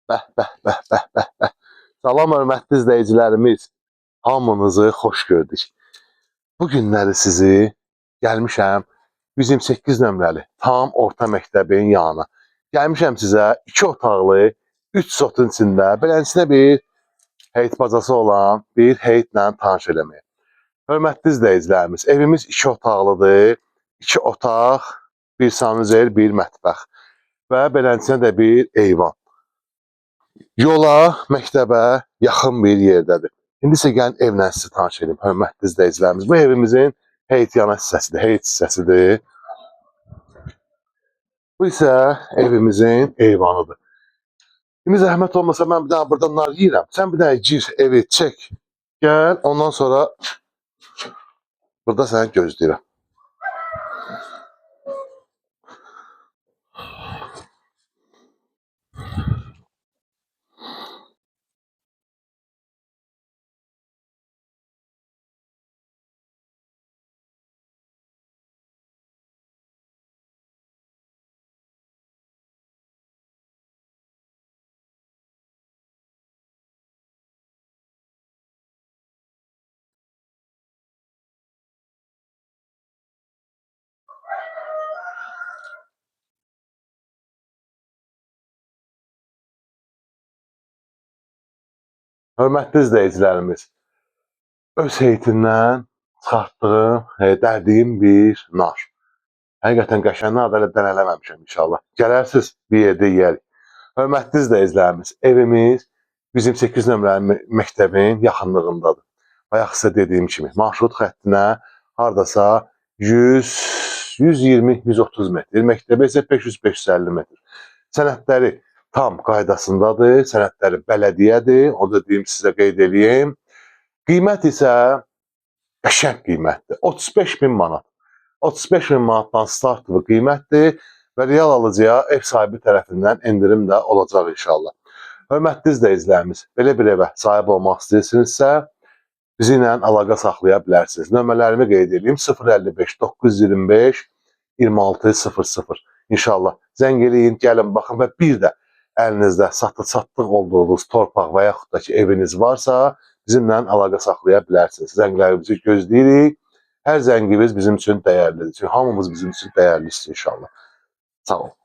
Bəh, bəh, bəh, bəh, bəh, bəh. Salam hörmətli izləyicilərimiz. Hamınızı xoş gördük. Bu günləri sizi gəlmişəm 128 nömrəli tam orta məktəbin yanına. Gəlmişəm sizə 2 otaqlı, 3 sotun içində beləsinə bir heyət bacası olan bir heyətlə tanış eləməyə. Hörmətli izləyicilərimiz, evimiz 2 otaqlıdır. 2 otaq, bir sanuzel, bir mətbəx və beləsinə də bir eyvan. Yola, məktəbə yaxın bir yerdədir. İndi isə gəlin evlə sizi tanış edim, hörmətli izləyicilərimiz. Bu evimizin heyət yana hissəsidir, heyət hissəsidir. Bu isə evimizin eyvanıdır. İndi zəhmət olmasa mən bir dənə buradan nar yeyirəm. Sən bir dənə gir, evi çək, gəl, ondan sonra burada səni gözləyirəm. Hörmətli izləyicilərimiz, öz heyətindən çıxartdığım, dərdiyim bir nar. Həqiqətən qəşəng nar da hələ dənələməmişəm inşallah. Gələrsiz bir yerdə yeyərik. Hörmətli izləyicilərimiz, evimiz 128 nömrəli məktəbin yaxınlığındadır. Bayaq sizə dediyim kimi, marşrut xəttinə hardasa 100, 120, 130 metr, məktəbə isə 500-550 metr. Sənədləri tam qaydasındadır, sənədləri bələdiyyədir, o da deyim sizə qeyd eləyim. Qiymət isə qəşəng qiymətdir, 35 min manat. 35 min manatdan startlı qiymətdir və real alıcıya ev sahibi tərəfindən endirim də olacaq inşallah. Hörmətli izləyicilərimiz, belə bir evə sahib olmaq istəyirsinizsə, bizi ilə əlaqə saxlaya bilərsiniz. Nömrələrimi qeyd edeyim: 055 925 26 00. İnşallah zəng eləyin, gəlin baxın və bir də əlinizdə satı-çatdıq olduğunuz torpaq və yaxud da ki eviniz varsa, bizimlə əlaqə saxlaya bilərsiniz. Zənglərinizi gözləyirik. Hər zənginiz bizim üçün dəyərlidir. Çünki hamımız bizim üçün dəyərlisiniz inşallah. Sağ olun.